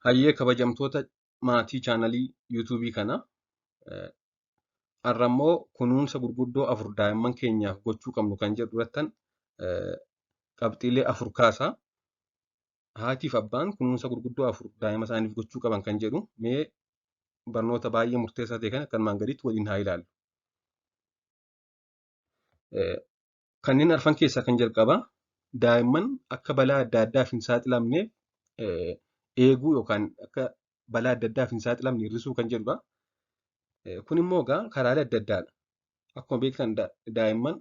Hayyee kabajamtoota maatii chaanalii yuutuubii kanaa har'a immoo kunuunsa gurguddoo afur daa'imman keenyaaf gochuu qabnu kan jedhu irrattan qabxiilee afur kaasaa. Haatiif abbaan kunuunsa gurguddoo afur daa'ima isaaniif gochuu qaban kan jedhu mee barnoota baay'ee murteessaa ta'e kana akka armaan gadiitti waliin haa ilaallu. Kanneen arfan keessaa kan jalqabaa daa'imman akka balaa adda addaaf hin saaxilamneef eeguu yookaan akka balaa adda addaaf hin saaxilamne hir'isuu kan jedhudha. Kun immoo egaa karaalee adda addaadha. Akkuma beektan daa'imman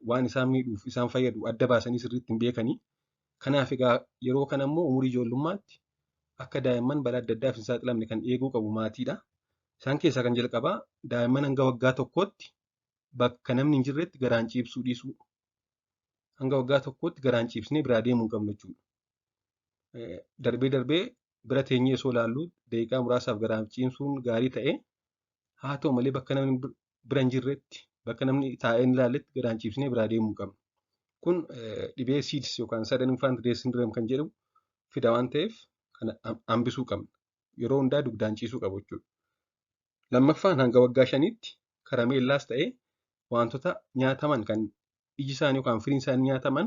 waan isaan miidhuuf isaan fayyadu adda baasanii sirriitti hin beekanii. Kanaaf egaa yeroo kana immoo umurii ijoollummaatti akka daa'imman balaa adda addaaf hin saaxilamne kan eeguu qabu maatiidha. Isaan keessaa kan jalqabaa daa'imman hanga waggaa tokkootti bakka namni hin jirretti garaan ciibsuu dhiisuu. Hanga waggaa tokkootti garaan ciibsinee biraa deemuu hin qabnu jechuudha. Darbee darbee bira teenyee osoo ilaallu daqiiqaa muraasaaf garaan ciibsuun gaarii ta'ee haa ta'u malee bakka namni bira hin jirretti bakka namni taa'ee hin ilaalletti garaan ciibsinee biraa deemuu hin qabnu. Kun dhibee SIDS yookaan Sudden Infant Death Syndrome kan jedhamu fida waan ta'eef kana hambisuu qabna. Yeroo hundaa dugdaan ciisuu qabu jechuudha. Lammaffaan hanga waggaa shaniitti karameellaas ta'ee wantoota nyaataman kan iji isaanii yookaan firiin isaanii nyaataman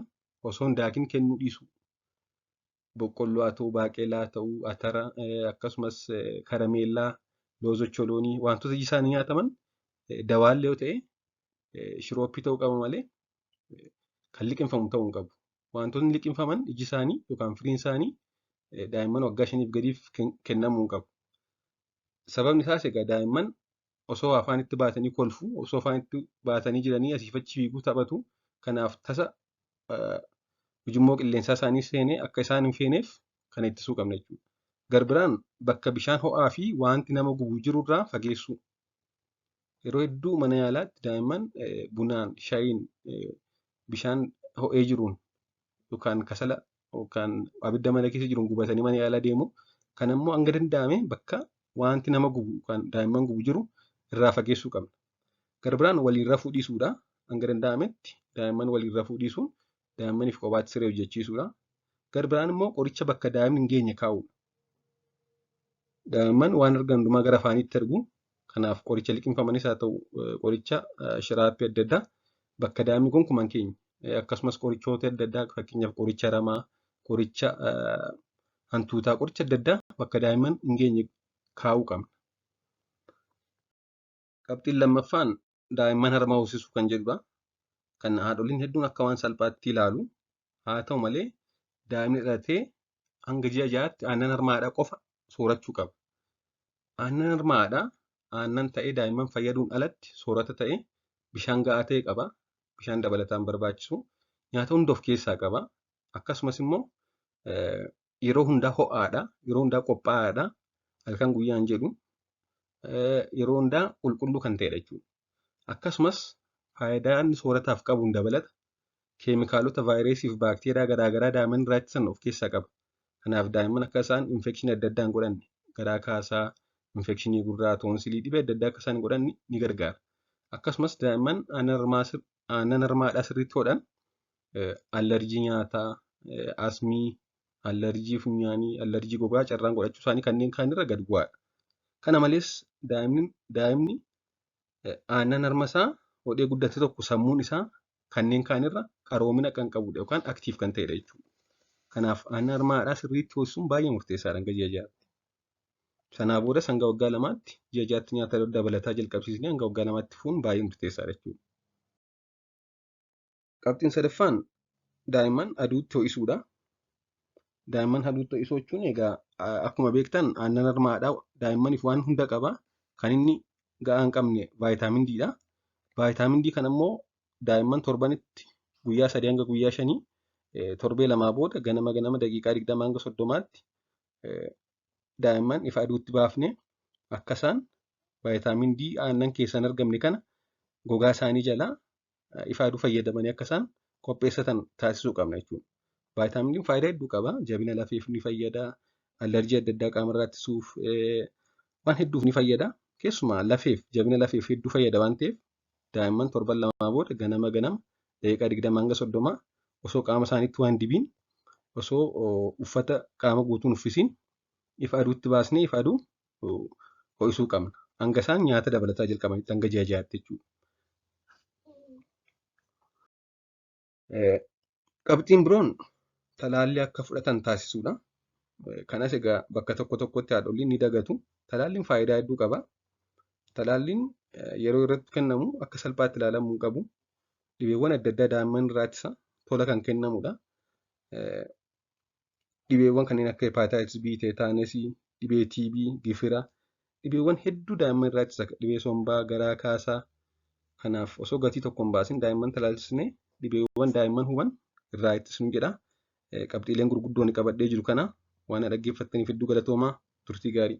osoo hin daakin kennuu dhiisuu. Boqqolloo haa ta'u, baaqelaa haa ta'u, atara akkasumas karameellaa, loozocholoonii wantoota iji isaanii nyaataman dawaallee yoo ta'e shirooppii ta'uu qaba malee kan liqimfamu ta'uu hin qabu. Wantoonni liqimfaman iji isaanii yookaan firiin isaanii daa'imman waggaa shaniif gadiif kennamuu hin qabu. Sababni isaas egaa daa'imman osoo afaanitti baatanii kolfu, osoo afaanitti baatanii jiranii asiif achi fiiguu taphatu. Kanaaf tasa ujummoo qilleensaa isaanii seenee akka isaan hin feeneef kana ittisuu qabna jechuudha. Garbiraan bakka bishaan ho'aa fi wanti nama gubu jirurraa fageessuu. Yeroo hedduu mana yaalaatti daa'imman bunaan, shaayiin, bishaan ho'ee jiruun yookaan kasala yookaan abidda mana keessa jiruun gubatanii mana yaalaa deemu. Kana immoo hanga danda'ame bakka wanti nama gubu yookaan daa'imman gubu jiru irraa fageessuu qabna. Garbiraan waliin rafuu dhiisuudha. Hanga danda'ametti daa'imman waliin rafuu dhiisuun daa'immaniif kophaatti siree hojjechiisuudha. Garbiraan immoo qoricha bakka daa'imni hin geenye kaa'uudha. Daa'imman waan argan hundumaa gara afaaniitti ergu. Kanaaf qoricha liqimfamanis haa ta'u qoricha shiraappii adda addaa bakka daa'imni gonkumaa hin geenye. Akkasumas qorichoota adda addaa fakkeenyaaf qoricha ramaa, qoricha hantuutaa, qoricha adda addaa bakka daa'imman hin geenye kaa'uu qabna. Qabxiin lammaffaan daa'imman harma hoosisuu kan jedhudha. Kan haadholiin hedduun akka waan salphaatti ilaalu. Haa ta'u malee daa'imni dhalatee hanga ji'a ja'aatti aannan harma haadhaa qofa soorachuu qaba. Aannan harma haadhaa aannan ta'ee daa'imman fayyaduun alatti soorata ta'ee bishaan ga'aa ta'e qaba. Bishaan dabalataan barbaachisu. Nyaata hunda of keessaa qaba. Akkasumas immoo yeroo hundaa ho'aadha. Yeroo hundaa qophaa'aadha. Halkan guyyaan jedhu yeroo hundaa qulqulluu kan ta'edha jechuudha. Akkasumas faayidaa inni soorataaf qabuun dabalata keemikaalota vaayirasii fi baakteeriyaa garaagaraa daa'imman irraa ittisan of keessaa qaba. Kanaaf daa'imman akka isaan infekshinii adda addaa hin godhanne garaa kaasaa, infekshinii gurraa, toonsilii dhibee adda addaa akka isaan hin godhanne ni gargaara. Akkasumas daa'imman aannan harma haadhaa sirriitti hodhan allerjii nyaataa, asmii, allerjii funyaanii, allerjii gogaa carraan godhachuu isaanii kanneen kaan irra gad bu'aadha. Kana malees daa'imni aannan harma isaa hodhee guddate tokko sammuun isaa kanneen kaan irra qaroomina kan qabudha yookaan aktiif kan ta'edha jechuudha. Kanaaf aannan harma haadhaa sirriitti hoosisuun baay'ee murteessaadha hanga ji'a ja'aatti. Sanaa boodas hanga waggaa lamaatti ji'a ja'aatti nyaata dabalataa jalqabsiisnee hanga waggaa lamaatti fuun baay'ee murteessaadha jechuudha. Qabxiin sadaffaan daa'imman aduutti ho'isuudha. Daa'imman aduutti ho'isuu jechuun egaa akkuma beektan aannan harma haadhaa daa'immaniif waan hunda qaba. Kan inni ga'aa hin qabne vaayitaamin D'dha. Vaayitaamin D kana immoo daa'imman torbanitti guyyaa 3 hanga guyyaa 5 torbee lamaa booda ganama ganama daqiiqaa 20 hanga 30tti daa'imman ifa aduutti baafnee akka isaan vaayitaamin D aannan keessaa hin argamne kana gogaa isaanii jalaa ifa aduu fayyadamanii akka isaan qopheessatan taasisuu qabna jechuudha. Vaayitaamin D'n faayidaa hedduu qaba. Jabina lafeef ni fayyada. Allerjii adda addaa qaamarraa ittisuuf waan hedduuf ni fayyada. Keessumaa lafeef jabina lafeef hedduu fayyada waan ta'eef daa'imman torban lamaa booda ganama ganama daqiiqaa 20 hanga 30 osoo qaama isaaniitti waan dibiin osoo uffata qaama guutuun uffisiin Ifa aduutti baasnee ifa aduu ho'isuu qabna. Hanga isaan nyaata dabalataa jalqabanitti hanga ji'a ja'aatti jechuudha. Qabxiin biroon talaallii akka fudhatan taasisuudha. Kanas egaa bakka tokko tokkotti haadholiin ni dagatu. Talaalliin faayidaa hedduu qaba. Talaalliin yeroo irratti kennamu akka salphaatti ilaalamuu hin qabu. Dhibeewwan adda addaa daa'imman irraa ittisa. Tola kan kennamudha. Dhibeewwan kanneen akka hepatitis B, teetaanesii, dhibee TB, gifira, dhibeewwan hedduu daa'imman irraa ittisa. Dhibee sombaa, garaa kaasaa. Kanaaf osoo gatii tokko hin baasin daa'imman talaalchisnee dhibeewwan daa'imman huban irraa ittisnu jedha. Qabxiileen gurguddoon qabadhee jiru kana waan dhaggeeffattaniif hedduu galatoomaa turtii gaarii.